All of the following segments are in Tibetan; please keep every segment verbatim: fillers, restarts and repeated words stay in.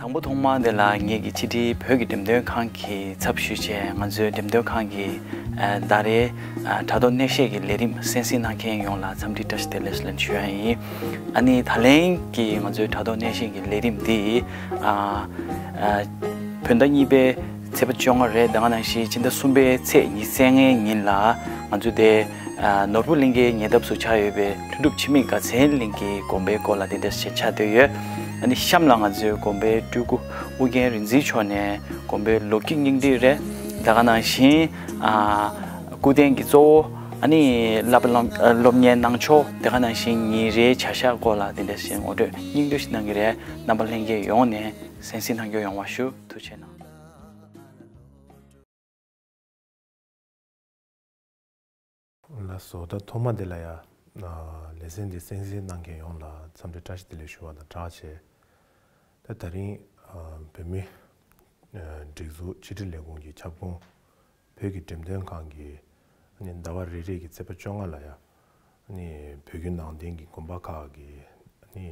དང་པོ་ཐོག་མ་དེ་ལ་ངེད་ཀྱི་ཕྱི་དྲིལ་བོད་ཀྱི་འགྲེམས་སྟོན་ཁང་གི་ཚབ་ཞུས་བྱས། ང་ཚོའི་འགྲེམས་སྟོན་ཁང་གི་ཨ་ཟླ་རེའི་ཨ་དྲ་ཐོག་གནས་བཤད་ཀྱི་ལས་རིམ་གསན་གཟིགས་གནང་མཁན་ཡོངས་ལ་འཚམས་འདྲི་བཀྲ་ཤིས་བདེ་ལེགས་ལན་ཞུ་ཡ་ཡིན། ཨ་ནི་ད་ལན་གྱི་ང་ཚོའི་དྲ་ཐོག་གནས་བཤད་ཀྱི་ལས་རིམ་འདི་ཨ་ཨ་བོད་ཟླ་གཉིས་པའི་ཚེས་པ་བཅོ་ལྔ་རེད། ད་ག་ནང་བཞིན་ཕྱི་ཟླ་གསུམ་པའི་ཚེས་ཉི་ཤུ་རྩ་ལྔའི་ཉིན་ལ་ང་ཚོ་དེ་ཨ་ནོར་བུ་གླིང་གའི་ཉེ་འདབས་སུ་ཆགས་ཡོད་པའི་ལྷུན་གྲུབ་འཆི་མེད་དགའ་ཚལ་གླིང་གི་དགོན་པའི་སྐོར་ལ་དེ་འདྲ་ཞིག་ཆགས་བསྡད་ཡོད། ཨ་ནི་གཤམ་ལ་ང་ཚོའི་དགོན་པའི་སྤྲུལ་སྐུ་ཨུ་རྒྱན་རིག་འཛིན་མཆོག་ནས་དགོན་པའི་ལོ་རྒྱུས་སྙིང་བསྡུས་རེད། ད་ག་ནང་བཞིན་ཨ་སྐུ་རྟེན་གྱི་གཙོ་བོ། ཨ་ནི་བསླབ་པ་སློབ་སློབ་གཉེར་གནང་ཕྱོགས། དེ་ག་ནང་བཞིན་ཉིན་རེའི་བྱ་གཞག་སྐོར་ལ་དེ་འདྲ་ཞིག་ངོ་སྤྲོད་སྙིང་བསྡུས་ཤིག་གནང་གི་རེད། རྣམ་པ་ལྷན་རྒྱས་ཡོངས་ནས་གསན་གཟིགས་གནང་རྒྱུ་ཡོང་བ་ཞུ། ཐུགས་རྗེ་གནང་། ལགས་སོ། ད་ཐོག་མ་དེ་ལ་ཡ། ཨ་ལེ་ཚན་འདི་གསན་གཟིགས་གནང་མཁན་ཡོངས་ལ་འཚམས་འདྲི་བཀྲ་ཤིས་བདེ་ལེགས་ཞུ་བ་དང་སྦྲགས་བྱས། ད་དེ་རིང་ཨ་བོད་མི་ཨ་སྒྲིག་འཛུགས་ཕྱི་དྲིལ་ལས་ཁུངས་ཀྱི་ཁྱབ་ཁོངས་བོད་ཀྱི་འགྲེམས་སྟོན་ཁང་གིས་ཨ་ནི་ཟླ་བ་རེ་རེ་གི་ཚེས་པ་བཅོ་ལྔ་ལ་ཡ། ཨ་ནི་བོད་བརྒྱུད་ནང་བསྟན་གྱི་དགོན་པ་ཁག་གི་ཨ་ནི་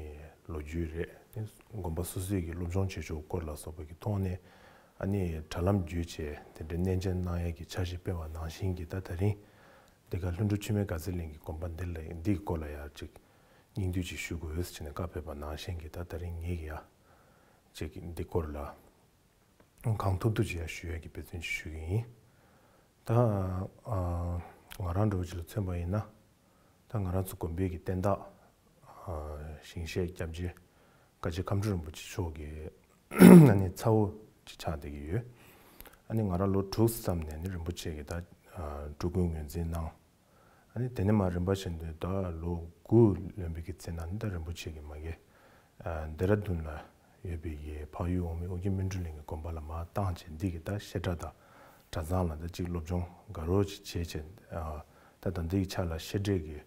ལོ་རྒྱུས་རེད། ཨ་ནི་དགོན་པ་སོ་སོའི་གི་སློབ་སྦྱོང་བྱེད་ཕྱོགས་སྐོར་ལ་སོགས་པ་གི་ཐོག་ནས་ཨ་ནི་དྲ་ལམ་བརྒྱུད་བྱས་དེ་འདྲའི་གནས་མཇལ་གནང་ཡས་ཀྱི་འཆར་གཞི་སྤེལ་བ་ནང་བཞིན་གྱི། ད་དེ་རིང་འདི་ག་ལྷུན་གྲུབ་འཆི་མེད་དགའ་ཚལ་གླིང་གི་དགོན་པ་འདི་ལ་འདི་གི་སྐོར་ལ་ཡ་ཅིག་སྙིང་བསྡུས་ཅིག་ཞུ་དགོས་ཟེར་ནས་བཀའ་ཕེབས་པ་ནང་བཞིན་གྱི། ད་དེ་རིང་ངེད་ཀྱིས་ཡ་ཅིག་འདི་སྐོར་ལ་གང་ཐུབ་ཐུབ་ཅིག་ཡ་ཞུ་ཡས་ཀྱི་འབད་བརྩོན་ཅིག་ཞུ་གི་ཡིན། ད་ཨ་ང་རང་འདྲ་བོ་ཅིག་ལ་མཚོན་པ་ཡིན་ན། ད་ང་རང་ཚོ་དགོན་པའི་གི་བསྟན་བདག་ཨ་ཞིང་གཤེགས་སྐྱབས་རྗེ་དགའ་རྗེ་ཁམས་སྤྲུལ་རིན་པོ་ཆེ་མཆོག་གི་ཨ་ནི་ཚ་བོ་ཅིག་ཆགས་བསྡད་ཀྱི་ཡོད། ཨ་ནི་ང་རང་ལོ་དྲུག་ཙམ་ནས་ནི་རིན་པོ་ཆེ་གི་ད་ཨ་སྤྲུལ་སྐུའི་ངོས་འཛིན་གནང་། ཨ་ནི་དེ་ནས་མར་རིམ་པ་བཞིན་དུ་ད་ལོ་དགུ་ལོན་པའི་གི་ཚེ་ན་ནི་ད་རིན་པོ་ཆེ་གི་མ་གི་ཨ་ལྡེ་ར་ལྡུན་ལ་ཡོད་པའི་གི་འཕགས་ཡུལ་འོག་མིན་ཨོ་རྒྱན་སྨིན་གྲོལ་གླིང་གི་དགོན་པ་ལ་མར་བཏང་བྱས། འདི་གི་ད་བཤད་གྲྭ་དང་གྲྭ་ཚང་ལ་ད་ཅིག་སློབ་སྦྱོང་དགའ་རབ་ཅིག་བྱས་བྱས། ཨ་ད་ད་འདི་གི་ཆ་ལ་བཤད་གྲྭའི་གི་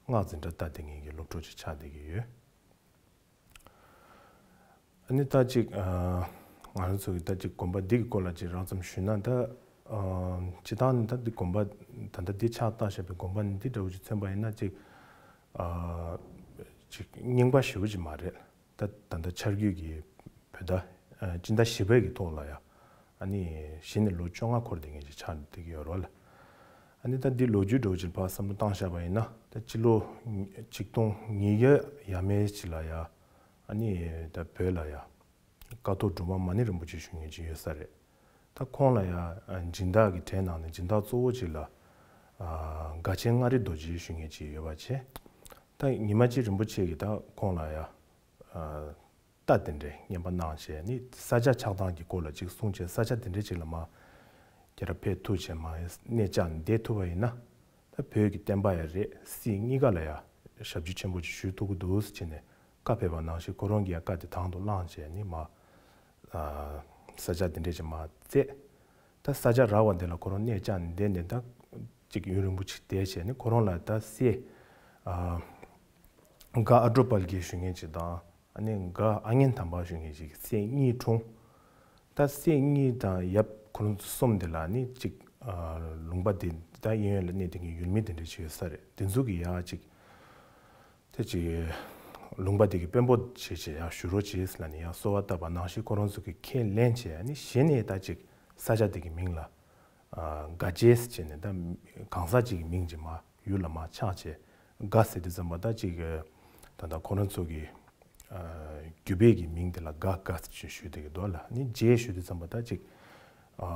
སྔགས་འཛིན་གྲྭ་ལྟ་བསྡད་མཁན་གྱི་སློབ་ཕྲུག་ཅིག་ཆགས་བསྡད་ཀྱི་ཡོད། ཨ་ནི་ད་ཅིག་ཨ་ང་རང་ཚོ་གི་ད་ཅིག་དགོན་པ་འདི་གི་སྐོར་ལ་ཅིག་རགས་ཙམ་ཞུས་ན། ད་ཨ་སྤྱིར་བཏང་ནི་ད་འདི་དགོན་པ་ད་ལྟ་འདི་ཕྱག་བཏབ་བཞག་པའི་དགོན་པ་ནི་འདི་འདྲ་བོ་ཅིག་མཚོན་པ་ཡིན་ན། ཅིག་ཨ་ཅིག་རྙིང་པ་ཞེ་པོ་ཅིག་མ་རེད། ད་ད་ལྟ་འཆར་རྒྱུད་ཀྱི་བོད་ཟླ་ཨ་སྤྱི་ཟླ་བཞི་པའི་གི་ཐོག་ལ་ཡ། ཨ་ནི་གཞི་ནས་ལོ་བཅོ་ལྔ་འཁོར་བསྡད་མཁན་ཅིག་ཆགས་བསྡད་ཀྱི་ཡོད་རེད་བ་ལ། ཨ་ནི་ད་འདི་ལོ་རྒྱུས་འདྲ་བོ་ཅིག་ཕར་བསམ་བློ་བཏང་བཞག་པ་ཡིན་ན། ད་སྤྱི་ལོ་ཆིག་སྟོང་ཉིས་བརྒྱ་ཡས་མས་ཅིག་ལ་ཡ། ཨ་ནི་ད་བོད་ལ་ཡ་ཀཿཐོག་སྒྲོལ་མ་མ་ཎི་རིན་པོ་ཆེ་ཞུ་མཁན་ཅིག་ཡོད་ས་རེད། ད་ཁོང་ལ་ཡ་ཨ་སྦྱིན་བདག་གི་གྲས་ནང་ནས་སྦྱིན་བདག་གཙོ་བོ་ཅིག་ལ་ཨ་དགའ་ཆེན་མངའ་རིས་རྡོ་རྗེ་ཞུ་མཁན་ཅིག་ཡོད་པ་བྱས། ད་ཉི་མ་གཅིག་རིན་པོ་ཆེ་གིས་ད་ཁོང་ལ་ཡ་ཨ་རྟ་དེ་འདྲའི་རྔན་པ་གནང་བྱས་ནི་ས་ཆ་ཆགས་སྟངས་ཀྱི་སྐོར་ལ་ཅིག་གསུངས་བྱས། ས་ཆ་དེ་འདྲའི་ཅིག་ལ་མར་ཁྱེད་རང་ཕེབས་ཐུབ་བྱས་མར་གནས་བཅགས་ནས་བསྡད་ཐུབ་པ་ཡིན་ན། ད་བོད་ཀྱི་བསྟན་པ་ཡང་རེད། སྲིད་གཉིས་ཀ་ལ་ཡང་ཞབས་ཕྱི་ཆེན་པོ་ཅིག་ཞུ་ཐུབ་ཀྱི་འདུག་ཟེར་བྱས་ནས་བཀའ་ཕེབས་པ་ནང་བཞིན། ཁོ་རང་གིས་ཡང་བཀའ་དེ་དང་དུ་བླངས་བྱས་ནི་མར་ཨ་ས་ཆ་དེ་འདྲས་ཅིག་མར་བཙལ། ད་ས་ཆ་རག་པ་དེ་ལ་ཁོ་རང་གནས་བཅགས་ནས་བསྡད་ནས། ད་ཅིག་ཡུན་རིང་པོ་ཅིག་བསྡད་བྱས་ནི་ཁོ་རང་ལ་ད་སྲས་ཨ་སྒ་ཨ་གྲོ་དཔལ་དགེ་ཞུ་མཁན་ཅིག་དང་། ཨ་ནི་སྒ་ཨ་ཉེ་དམ་པ་ཞུ་མཁན་ཅིག་གི་སྲས་གཉིས་འཁྲུངས། ད་སྲས་གཉིས་དང་ཡབ་ཁོ་རང་ཚོ་གསུམ་དེ་ལ་ནི་ཅིག་ཨ་ལུང་པ་དེ་ད་གཡས་གཡོན་ལ་གནས་བསྡད་མཁན་ཡུལ་མི་དེ་འདྲ་ཅིག་ཡོད་ས་རེད། དེ་ཚོ་གིས་ཡ་ཅིག་དེ་ཅིག་ལུང་པ་དེ་གི་དཔོན་པོ་བྱས་བྱས་ཡར་བཞུགས་རོགས་བྱེད་ལབ་ནས་ཡར་གསོལ་བ་བཏབ་པ་ནང་བཞིན། ཁོ་རང་ཚོ་གིས་ཁས་ལེན་བྱས། ཨ་ནི་གཞི་ནས་ད་ཅིག་ས་ཆ་དེ་གི་མིང་ལ་ཨ་སྒ་རྗེ་ཟེར་བྱས་ནས། ད་གང་ཟག་ཅིག་གི་མིང་ཅིག་མར་ཡུལ་ལ་མར་ཆགས་བྱས། སྒ་ཟེར་དུས་ཙམ་པ་ད་ཅིག་ད་ལྟ་ཁོ་རང་ཚོ་གི་ཨ་རྒྱུད་པའི་གི་མིང་དེ་ལ་སྒ་སྒ་ཅིག་ཞུ་བསྡད་ཀྱི་འདུག་ལ། ཨ་ནི་རྗེ་ཞུ་དུས་ཙམ་པ་ད་ཅིག་ཨ་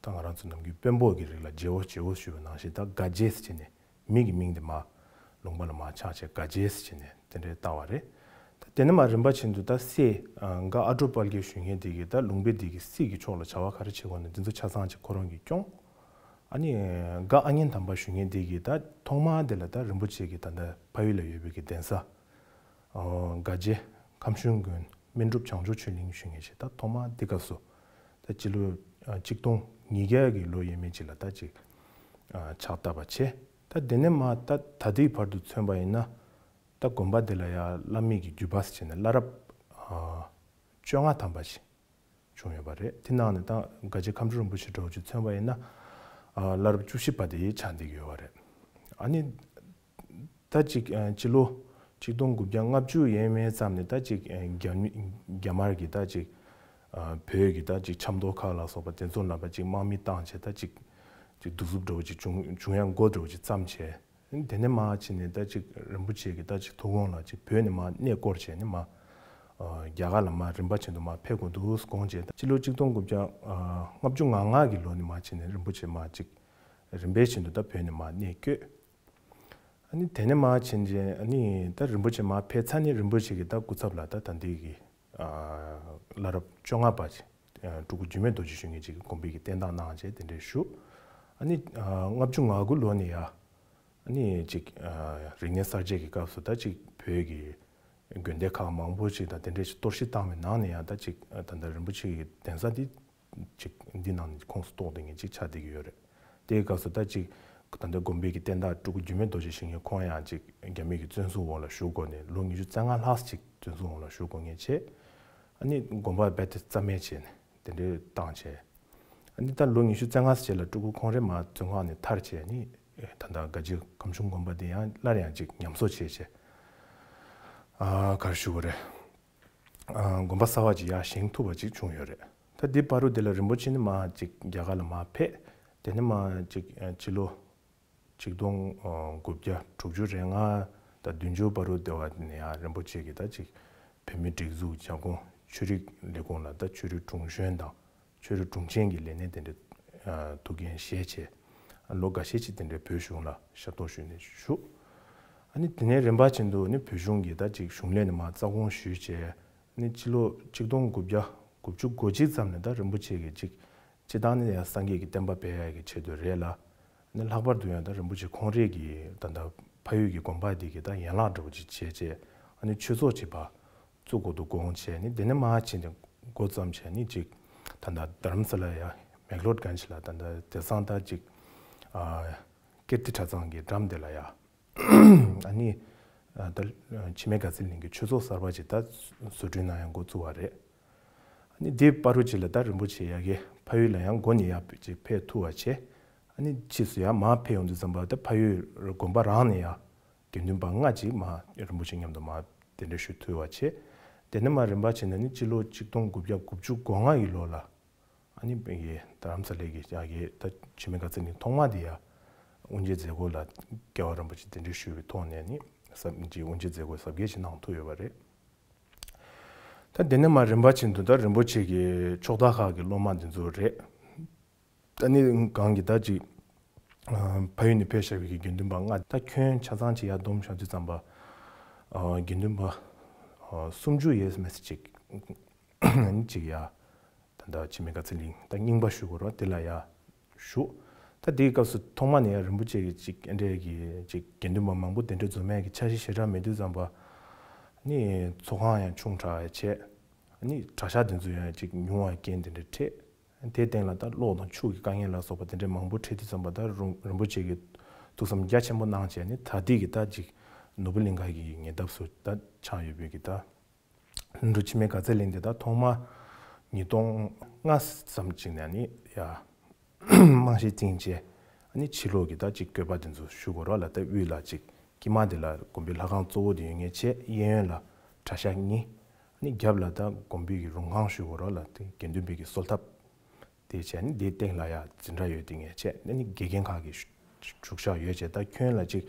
ད་ང་རང་ཚོ་ནམ་རྒྱུན་དཔོན་པོ་གི་རིགས་ལ་རྗེ་བོ་རྗེ་བོ་ཞུ་བ་ནང་བཞིན། ད་སྒ་རྗེ་ཟེར་བྱས་ནས་མི་གི་མིང་དེ་མར་ལུང་པ་ལ་མར་ཆགས་བྱས་སྒ་རྗེ་ཟེར་བྱས་ནས་དེ་འདྲའི་བཏགས་པ་རེད། ད་དེ་ནས་མར་རིམ་པ་བཞིན་དུ་ད་སྲས་ཨ་སྒ་ཨ་གྲོ་དཔལ་དགེ་ཞུ་མཁན་དེ་གིས་ད་ལུང་པའི་དེ་གི་སྲིད་ཀྱི་ཕྱོགས་ལ་བྱ་བ་ག་རེ་བྱེད་དགོས་ན་འདི་ཚོ་ཆ་ཚང་ཅིག་ཁོ་རང་གིས་སྐྱོང་། ཨ་ནི་སྒ་ཨ་ཉེ་དམ་པ་ཞུ་མཁན་དེ་གིས་ད་ཐོག་མ་དེ་ལ་ད་རིན་པོ་ཆེ་གི་ད་ལྟ་ཕ་ཡུལ་ལ་ཡོད་པའི་གི་གདན་ས་ཨ་སྒ་རྗེ་ཁམས་གཞུང་དགོན་སྨིན་གྲུབ་བྱང་ཆུབ་ཆོས་གླིང་ཞུ་མཁན་ཞིག་ད་ཐོག་མ་འདི་སྐབས་སུ་ད་སྤྱི་ལོ་ཨ་ཆིག་སྟོང་ཉིས་བརྒྱ་གི་ལོ་ཡས་མས་ཅིག་ལ་ད་ཅིག་ཨ་ཕྱག་བཏབ་པ་བྱས། ད་དེ་ནས་མར་ད་ད་ལྟའི་བར་དུ་མཚོན་པ་ཡིན་ན། ད་དགོན་པ་འདི་ལ་ཡ་བླ་མེད་ཀྱི་བརྒྱུད་པ་ཟེར་བྱས་ནས་བླ་རབས་ཨ་བཅོ་ལྔ་ཐམ་པ་ཞིག་བྱུང་ཡོད་པ་རེད། དེ་ནང་ནས་ད་སྒ་རྗེ་ཁམས་སྤྲུལ་རིན་པོ་ཆེ་འདྲ་བོ་ཅིག་མཚོན་པ་ཡིན་ན། ཨ་བླ་རབས་བཅུ་བཞི་པ་དེ་ཆགས་བསྡད་ཀྱི་ཡོད་པ་རེད། ཨ་ནི་ད་ཅིག་ཨ་སྤྱི་ལོ་ ཆིག་སྟོང་དགུ་བརྒྱ་ལྔ་བཅུ་ཡས་མས་ཙམ་ནས་ད་ཅིག་རྒྱ་མི་རྒྱ་དམར་གྱི་ད་ཅིག་བོད་ཀྱི་ད་ཅིག་ཆབ་མདོ་ཁག་ལ་སོགས་པ་དེ་ཚོ་ལ་ཕར་ཅིག་དམག་མི་བཏང་བྱས་ད་ཅིག་ཅིག་གདུག་རྩུབ་འདྲ་བོ་ཅིག་བྱུང་བྱུང་ཡ་འགོ་འདྲ་བོ་ཅིག་བརྩམས་བྱས། དེ་ནས་མར་ཕྱིན་ནས་ད་ཅིག་རིན་པོ་ཆེ་གི་ད་ཅིག་ཐུགས་དགོངས་ལ་ཅིག་བོད་ནས་མར་གནས་སྐོར་བྱས་ནས་མར་རྒྱ་གར་ལ་མར་རིམ་པ་བཞིན་དུ་མར་ཕེབས་དགོས་འདུག་དགོངས་བྱས། ད་སྤྱི་ལོ་ཆིག་སྟོང་དགུ་བརྒྱ་ལྔ་བཅུ་ང་ལྔ་གི་ལོ་ནས་མར་ཕྱིན་ནས་རིན་པོ་ཆེ་མར་ཅིག་རིམ་པས་བཞིན་དུ་ད་བོད་ནས་མར་གནས་བསྐྱོད། ཨ་ནི་དེ་ནས་མར་ཕྱིན་རྗེས་ཨ་ནི་ད་རིན་པོ་ཆེ་མར་ཕེབས་ཚར་ནས་རིན་པོ་ཆེ་གི་ད་སྐུ་ཚབ་ལ་ད་ད་ལྟའི་གི་བླ་རབས་བཅོ་ལྔ་པ་ཅིག་སྤྲུལ་སྐུ་འགྱུར་མེད་རྡོ་རྗེ་ཞུ་མཁན་ཅིག་གི་དགོན་པའི་གི་བསྟན་བདག་གནང་བྱས་དེ་འདྲས་བཞུགས། ཨ་ནི་ལྔ་བཅུ་ང་དགུ་ལོ་ནས་ཡ་ཨ་ནི་ཅིག་རིག་གནས་གསར་བརྗེ་གི་སྐབས་སུ་ད་ཅིག་བོད་ཀྱི་དགོན་སྡེ་ཁག་མང་པོ་ཅིག་དང་དེ་འདྲས་ཅིག་གཏོར་བཤིག་བཏང་བའི་ནང་ནས་ཡང་ད་ཅིག་ད་ལྟ་རིན་པོ་ཆེ་གི་གདན་ས་འདི་ཅིག་འདི་ནང་ནས་ཁོངས་སུ་གཏོགས་བསྡད་མཁན་ཅིག་ཆགས་བསྡད་ཀྱི་ཡོད་རེད། དེའི་སྐབས་སུ་ད་ཅིག་ད་ལྟ་དགོན་པའི་གི་བསྟན་བདག་སྤྲུལ་སྐུ་འགྱུར་མེད་རྡོ་རྗེ་ཞུ་མཁན་ཁོང་ཡང་ཅིག་རྒྱ་མི་གི་བཙོན་བཟུང་འོག་ལ་བཞུགས་དགོས་ནས་ལོ་ཉི་ཤུ་རྩ་ལྔ་ལྷག་ཅིག་བཙོན་བཟུང་འོག་ལ་བཞུགས་དགོས་མཁན་བྱས། ཨ་ནི་དགོན་པ་རྦད་དེ་རྩ་མེད་བྱས་ནས་དེ་འདྲའི་བཏང་བྱས། ཨ་ནི་ད་ལོ་ཉི་ཤུ་རྩ་ལྔ་ཙམ་བྱས་ལ་སྤྲུལ་སྐུ་ཁོང་རེ་མར་བཙོན་ཁང་ནས་ཐར་བྱས་ནི་ད་ལྟ་དགའ་རྗེ་སྒམ་ཆུང་དགོན་པ་འདི་ཡང་སླར་ཡང་ཅིག་ཉམས་གསོ་བྱས་བྱས། ཨ་ག་རེ་ཞུ་དགོས་རེད། ཨ་དགོན་པ་གསར་བ་ཅིག་ཡར་བཞེངས་ཐུབ་པ་ཅིག་བྱུང་ཡོད་རེད། ད་འདི་བར་དུ་འདི་ལ་རིན་པོ་ཆེ་ནི་མར་ཅིག་རྒྱ་གར་ལ་མར་ཕེབས། དེ་ནས་མར་ཅིག་ཕྱི་ལོ་ཆིག་སྟོང་དགུ་བརྒྱ་དྲུག་ཅུ་རེ་ལྔ་དང་བདུན་ཅུ་བར་དུ་འདི་བ་ནས་ཡང་རིན་པོ་ཆེ་གིས་ད་ཅིག་བོད་མིའི་སྒྲིག་འཛུགས་བྱ་དགོངས་ཆོས་རིག་ལས་ཁུངས་ལ་ད་ཆོས་རིག་དྲུང་གཞོན་དང་ཆོས་རིག་དྲུང་ཆེན་གྱི་ལས་གནས་དེ་འདྲ་ཐུགས་འགན་བཞེས་བྱས། ལོ་འགའ་ཤས་ཅིག་དེ་འདྲའི་བོད་གཞུང་ལ་ཞབས་ཏོག་ཞུས་ནས་བཞུགས། ཨ་ནི་དེ་ནས་རིམ་པ་བཞིན་དུ་ནི་བོད་གཞུང་གི་ད་ཅིག་གཞུང་ལས་ནས་མར་རྩ་དགོངས་ཞུས་བྱས། ནི་ཕྱི་ལོ་ཆིག་སྟོང་དགུ་བརྒྱ་དགུ་བཅུ་གོ་གཅིག་ཙམ་ནས་ད་རིན་པོ་ཆེ་གིས་ཅིག་སྤྱིར་བཏང་ནི་ཡང་སངས་རྒྱས་ཀྱི་བསྟན་པ་སྤེལ་ཡག་གི་ཆེད་དུ་རེད་ལ། ནི་ལྷག་པར་དུ་ཡང་ད་རིན་པོ་ཆེ་ཁོང་རང་གིས་ད་ལྟ་ཕ་ཡུལ་གྱི་དགོན་པ་འདི་གི་ད་ཡན་ལག་འདྲ་བོ་ཅིག་བྱས་བྱས། ཨ་ནི་ཆོས་ཚོགས་ཅིག་ཕར་བཙུགས་དགོས་འདུག་དགོངས་བྱས་ནི་དེ་ནས་མར་ཕྱིན་ཏེ་འགོ་བརྩམས་བྱས་ནི་ཅིག་ད་ལྟ་རྡ་རམ་ས་ལ་ཡ་མེག་ལོར་གྷན་ཇི་ལ་ད་ལྟ་དེང་སང་ད་ཅིག་ཨ་ཀིརྟི་གྲྭ་ཚང་གི་འགྲམ་དེ་ལ་ཡ། ཨ་ནི་ཨ་ད་འཆི་མེད་དགའ་ཚལ་གླིང་གི་ཆོས་ཚོགས་གསར་པ་ཅིག་ད་བཟོ་སྐྲུན་གནང་ཡག་འགོ་བཙུགས་པ་རེད། ཨ་ནི་དེའི་བར་དུ་ཅིག་ལ་ད་རིན་པོ་ཆེ་ཡ་གི་ཕ་ཡུལ་ལ་ཡང་འགོ་ནས་ཡར་ཅིག་ཕེབས་ཐུབ་པ་བྱས། ཨ་ནི་ཕྱིས་སུ་ཡར་མར་ཕེབས་ཡོང་དུས་ཙམ་པ་ད་ཕ་ཡུལ་དགོན་པ་རང་ནས་ཡར་དགེ་འདུན་པ་ལྔ་ཅིག་མར་རིན་པོ་ཆེ་མཉམ་དུ་མར་གདན་འདྲེན་ཞུ་ཐུབ་པ་བྱས། དེ་ནས་མར་རིམ་པ་བྱས་ནས་ནི་སྤྱི་ལོ་ཆིག་སྟོང་དགུ་བརྒྱ་དགུ་བཅུ་གོ་ལྔ་ཡི་ལོ་ལ། ཨ་ནི་དཔེ་ཡི་རྡ་རམ་ས་ལའི་གི་ཡ་གི་ད་འཆི་མེད་དགའ་ཚལ་གླིང་ཐོག་མ་དེ་ཡ་དབུ་འབྱེད་མཛད་སྒོ་ལ་རྒྱལ་བ་རིན་པོ་ཆེ་གདན་འདྲེན་ཞུས་པའི་ཐོག་ནས་ནི་གཟབ་ཅིག་དབུ་འབྱེད་མཛད་སྒོ་གཟབ་རྒྱས་ཤིག་གནང་ཐུབ་ཡོད་པ་རེད། ད་དེ་ནས་མར་རིམ་པ་བཞིན་དུ་ད་རིན་པོ་ཆེ་གི་ཕྱོགས་མཐའ་ཁག་གི་སློབ་མ་འདི་ཚོ་རེད། ད་ནི་གང་གི་ད་ཅིག་ཨ་ཕ་ཡུལ་ནས་ཕེབས་བཞག་པའི་གི་དགེ་འདུན་པ་ལྔ་ད་ཁྱོན་ཆ་ཚང་ཅིག་ཡར་བསྡོམས་བཞག་དུས་ཙམ་པ། ཨ་དགེ་འདུན་པ་ཨ་སུམ་ཅུ་ཡས་མས་ཅིག་ཅིག་ཡ། ད་ལྟ་འཆི་མེད་དགའ་ཚལ་གླིང་ད་རྙིང་པ་ཞུ་དགོས་རེད་དེ་ལ་ཡ་བཞུགས། ད་དེའི་སྐབས་སུ་ཐོག་མ་ནས་ཡང་རིན་པོ་ཆེ་གི་ཅིག་ཨེ་འདྲས་ཀྱི་ཅིག་དགེ་འདུན་པ་མང་པོ་གདན་འདྲེན་འཛོམས་ཡག་གི་འཆར་གཞི་ཞེ་དྲག་མེད་དུས་ཙམ་པ། ནི་ཚོགས་ཁང་ཡང་ཆུང་དྲགས་བྱས། ནི་གྲྭ་ཤག་དེ་ཚོ་ཡང་ཅིག་ཉུང་བ་རྐྱེན་དེ་འདྲ་འཕྲད། དེའི་སྟེང་ལ་ད་གློག་དང་ཆུ་གི་དཀའ་ངལ་ལ་སོགས་པ་དེ་འདྲ་མང་པོ་འཕྲད་དུས་ཙམ་པ་ད་རུང་རིན་པོ་ཆེ་གིས་ཐུགས་བསམ་རྒྱ་ཆེན་པོ་གནང་བྱས་ནི་ད་ལྟའི་གི་ད་ཅིག་ནོར་བུ་གླིང་ཁ་གི་ཉེ་འདབས་སུ་ད་ཆགས་ཡོད་པའི་གི་ད། ལྷུན་གྲུབ་འཆི་མེད་དགའ་ཚལ་གླིང་དེ་དག་ཐོག་མ་ཉིས་སྟོང་ལྔ་ཙམ་ཅིག་ནས་ནི་ཡ་རྨང་གཞི་བཏིང་བྱས་ནི་ཕྱི་ལོགས་ཀྱི་ད་ཅིག་བཀོད་པ་དེ་ཚོ་ཞུ་དགོས་ར་ལ་ད་དབུས་ལ་ཅིག་དཀྱིལ་མ་དེ་ལ་དགོན་པའི་ལྷ་ཁང་གཙོ་བོ་དེ་ཡོད་ངེས་བྱས་གཡས་གཡོན་ལ་གྲྭ་ཤག་གཉིས་ནི་རྒྱབ་ལ་ད་དགོན་པའི་གི་རུང་ཁང་ཞུ་དགོས་ར་ལ་དེ་དགེ་འདུན་པའི་གི་གསོལ་ཐབ། དེ་བྱས་ནས་དེའི་སྟེང་ལ་ཡ་འཛིན་གྲྭ་ཡོད་དེ་ངས་བྱས་ནས་ནི་དགེ་རྒན་ཁག་གི་བཞུགས་ཤག་ཡོད་བྱས་ད་ཁྱོན་ལ་ཅིག་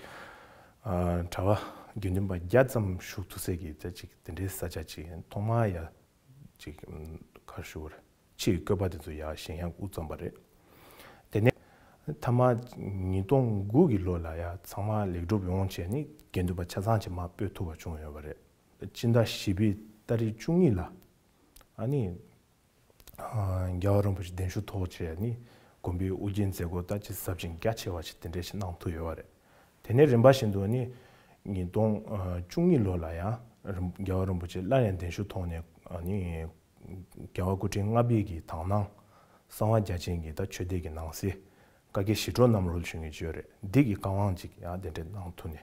ཨ་གྲྭ་པ་དགེ་འདུན་པ་བརྒྱ་ཙམ་བཞུགས་ཐུབ་སའི་གི་ད་ཅིག་དེ་འདྲའི་ས་ཆ་ཅིག་ཐོག་མར་ཡ་ཅིག་ག་རེ་ཞུ་དགོས་རེད་ཕྱིའི་བཀོད་པ་དེ་ཚོ་ཡ་བཞེངས་ཡག་དབུ་བརྩམས་པ་རེད། དེ་ནས་མཐའ་མ་ཉིས་སྟོང་དགུ་གི་ལོ་ལ་ཡ་ཚང་མ་ལེགས་གྲུབ་ཡོང་བྱས་ནི་དགེ་འདུན་པ་ཆ་ཚང་ཅིག་མར་སྤོས་ཐུབ་པ་བྱུང་ཡོད་པ་རེད། སྤྱི་ཟླ་བཞི་པའི་ཏ་རིག་བཅུ་གཉིས་ལ་ཨ་ནི། རྒྱལ་བ་རིན་པོ་ཆེ་གདན་ཞུ་ཐོག་བཅས་ནི་དགོན་པའི་དབུ་འབྱེད་མཛད་སྒོ་ད་ཅི་ཟབ་ཅིང་རྒྱ་ཆེ་བ་ཞིག་དེ་འདྲ་ཞིག་གནང་ཐུབ་ཡོད་པ་རེད། དེ་ནས་རིམ་པ་བཞིན་དུ་ནི་ཉིས་སྟོང་བཅུ་གཉིས་ལོ་ལ་ཡང་རིན་རྒྱལ་བ་རིན་པོ་ཆེ་སླར་ཡང་གདན་ཞུ་ཐོག་ནས་ནི་རྒྱལ་བ་སྐུ་ཕྲེང་ལྔ་པའི་གི་དག་སྣང་གསང་བ་རྒྱ་ཅན་གྱི་ད་ཆོས་སྡེ་གི་ནང་གསེས། བཀའ་བརྒྱད་ཞི་ཁྲོ་རྣམ་རོལ་ཞུ་མཁན་ཅིག་ཡོད་རེད། འདི་གི་བཀའ་དབང་ཅིག་ཡང་གདན་འདྲེན་གནང་ཐུབ་ནས།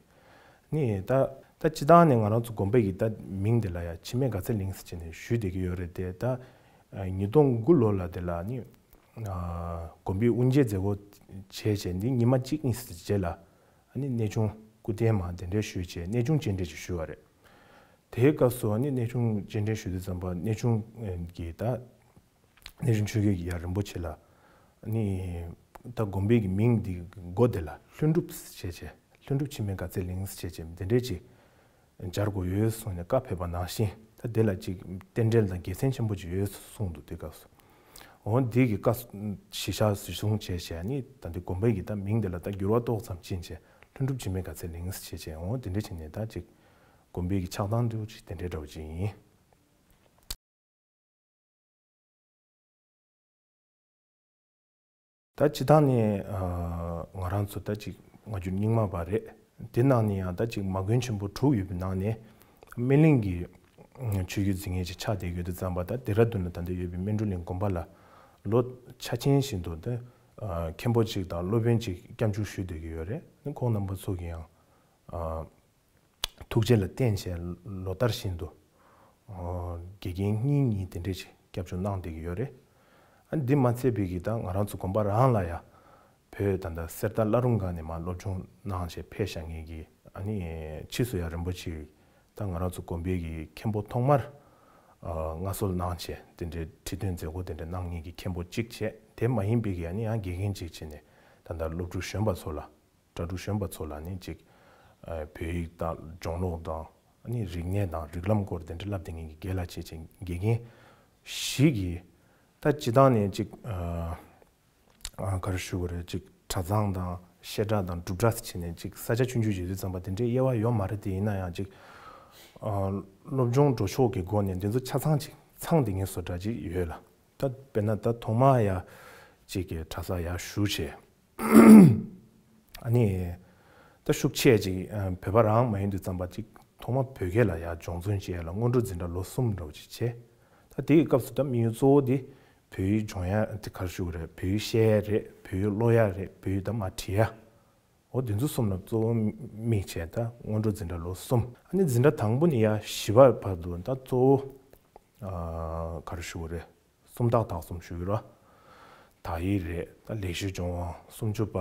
ནི་ད་ད་སྤྱི་བཏང་ནས་ང་རང་ཚོ་དགོན་པའི་གི་ད་མིང་འདི་ལ་ཡང་འཆི་མེད་དགའ་ཚལ་གླིང་ཟེར་བྱས་ནས་ཞུས་བསྡད་ཀྱི་ཡོད་རེད་དེ། ད་ཉིས་སྟོང་དགུ་ལོ་ལ་དེ་ལ་ནི་དགོན་པའི་དབུ་འབྱེད་མཛད་སྒོ་བྱས་བྱས་འདི་ཉི་མ་གཅིག་གཉིས་ཟེར་རྗེས་ལ་ནི་གནས་ཆུང་ སྐུ་རྟེན་མ་དེ་འདྲས་ཞུས་བྱས་གནས་ཆུང་སྤྱན་འདྲེན་ཅིག་ཞུས་པ་རེད། དེའི་སྐབས་སུ་ཨ་ནི་གནས་ཆུང་སྤྱན་འདྲེན་ཞུ་དུས་ཙམ་པ་གནས་ཆུང་གི་ད་གནས་ཆུང་ཆོས་རྒྱལ་གྱི་ཡ་རིན་པོ་ཆེ་ལ་ཨ་ནི་ད་དགོན་པའི་གི་མིང་འདི་སྒོ་དེ་ལ་ལྷུན་གྲུབ་ཟེར་བྱས་ལྷུན་གྲུབ་འཆི་མེད་དགའ་ཚལ་གླིང་ཟེར་བྱས་དེ་འདྲས་ཅིག་སྦྱར་དགོས་ཡོད་གསུངས་ནས་བཀའ་ཕེབས་པ་ནང་བཞིན་ད་དེ་ལ་ཅིག་རྟེན་འབྲེལ་དང་དགེ་མཚན་ཆེན་པོ་ཅིག་ཡོད་གསུངས་འདུག་དེ་སྐབས་སུ། འོ་འདི་གི་བཀའ་གཞི་བཞག་གཞི་བཟུང་བྱས་བྱས་ནི་ད་འདི་དགོན་པའི་གི་ད་མིང་དེ་ལ་ད་འགྱུར་བ་ཏོག་ཙམ་ཕྱིན་བྱས་ལྷུན་གྲུབ་འཆི་མེད་དགའ་ཚལ་གླིང་ཟེར་བྱས་བྱས་འོ་དེ་འདྲ་བྱས་ནས་ད་ཅིག་དགོན་པའི་གི་ཆགས་སྟངས་འདྲ་བོ་ཅིག་དེ་འདྲའི་འདྲ་བོ་ཅིག་ཡིན། ད་སྤྱིར་བཏང་ནས་ང་རང་ཚོ་ད་ཅིག་སྔ་འགྱུར་རྙིང་མ་པ་རེད། དེ་ནང་ནས་ཡང་ད་ཅིག་མ་དགོན་ཆེན་པོ་དྲུག་ཡོད་པའི་ནང་ནས་སྨིན་གླིང་གི་ཆོས་བརྒྱུད་འཛིན་མཁན་ཅིག་ཆགས་བསྡད་ཡོད་དུས་ཙམ་པ་ད་ལྡེ་ར་ལྡུན་ལ་ད་ལྟ་ཡོད་པའི་སྨིན་གྲོལ་གླིང་དགོན་པ་ལ་ལོ་ཆ་ཆེན་བཞིན་དུ་ད་མཁན་པོ་ཅིག་དང་སློབ་དཔོན་ཅིག་སྐྱབས་འཇུག་ཞུས་བསྡད་ཀྱི་ཡོད་རེད། ཁོང་རྣམ་པ་ཚོ་གི་ཡང་ཐུགས་རྗེ་ལ་བརྟེན་བྱས་ལོ་ལྟར་བཞིན་དུ་དགེ་རྒན་གཉིས་གཉིས་དེ་འདྲས་ཅིག་སྐྱབས་འཇུག་གནང་བསྡད་ཀྱི་ཡོད་རེད། ཨ་འདི་མ་ཚད་པའི་གི་ད་ང་རང་ཚོ་དགོན་པ་རང་ལ་ཡ་བོད་ད་ལྟ་གསེར་རྟ་བླ་རུང་སྒང་ནས་མར་སློབ་སྦྱོང་གནང་བྱས་ཕེབས་བཞག་མཁན་གྱི་ཨ་ནི་ཕྱིས་སུ་ཡ་རིན་པོ་ཆེ་ད་ང་རང་ཚོ་དགོན་པའི་གི་མཁན་པོ་ཐོག་མར་མངའ་གསོལ་གནང་བྱས་དེ་འདྲའི་ཁྲི་སྟོན་མཛད་སྒོ་དེ་འདྲ་གནང་མཁན་གྱི་མཁན་པོ་གཅིག་བྱས། དེ་མ་ཡིན་པའི་གི་ཨ་ནི་ཡང་དགེ་རྒན་གཅིག་བྱས་ནས་ད་ལྟ་སློབ་ཕྲུག་གཞོན་པ་ཚོ་ལ་གྲྭ་ཕྲུག་གཞོན་པ་ཚོ་ལ་ནི་ཅིག་བོད་ཡིག་དང་སྦྱོང་ཀློག་དང་ཨ་ནི་རིག་གནས་དང་རིགས་ལམ་སྐོར་དེ་འདྲ་བསླབ་བསྡད་མཁན་གྱི་རྒན་ལགས་བྱས་བྱས་དགེ་རྒན་བཞི་གིས་ད་སྤྱིར་བཏང་ནས་ཅིག་ག་རེ་ཞུ་དགོས་རེད། ཅིག་གྲྭ་ཚང་དང་བཤད་གྲྭ་དང་སྒྲུབ་གྲྭ་ཟེར་བྱས་ནས་ཅིག་ས་ཆ་ཆུང་ཆུང་བྱེད་དུས་ཙམ་པ་དེ་འདྲའི་དབྱེ་བ་ཡོད་མ་རེད། དེ་ཡིན་ན་ཡང་ཅིག་སློབ་སྦྱོང་འགྲོ་ཕྱོགས་ཀྱི་སྒོ་ནས་འདི་ཚོ་ཆ་ཚང་ཅིག་ཚང་བསྡད་མཁན་བཟོ་འདྲ་ཅིག་ཡོད་ལ། ད་དཔེར་ན་ད་ཐོག་མར་ཡ་གཅིག་གི་གྲྭ་ས་ཡར་ཞུ་བྱས། ཨ་ནི་ད་ཤུགས་ཆེ་ཅིག་བོད་པ་རང་མ་ཡིན་དུས་ཙམ་པ་ཅིག་ཐོག་མ་བོད་སྐད་ལ་ཡར་སྦྱོང་བརྩོན་བྱས་ལ་སྔོན་འགྲོ་འཛིན་གྲྭ་ལོ་གསུམ་འདྲ་བོ་ཅིག་བྱས། ད་དེའི་སྐབས་སུ་ད་དམིགས་ཡུལ་གཙོ་བོ་དེ་བོད་ཡིག་སྦྱོང་ཡ་དེ་ག་རེ་ཞུ་དགོས་རེད། བོད་ཡིག་བཤད་ཡ་རེད། བོད་ཡིག་ཀློག་ཡ་རེད། བོད་ཡིག་ད་མར་བྲིས་ཡ། འོ་དེ་ཚོ་གསུམ་ལ་གཙོ་བོ་དམིགས་བྱས་ད་སྔོན་འགྲོ་འཛིན་གྲྭ་ལོ་གསུམ། ཨ་ནི་འཛིན་གྲྭ་དང་པོ་ནས་ཡར་བཞི་པ་བར་དུ་ད་གཙོ་བོ་ཨ་ག་རེ་ཞུ་དགོས་རེད། སུམ་རྟགས་དག་གསུམ་ཞུ་གི་རེད། དག་ཡིག་རེད། ད་ལེགས་བཤད་ལྗོན་དབང་། སུམ་ཅུ་པ།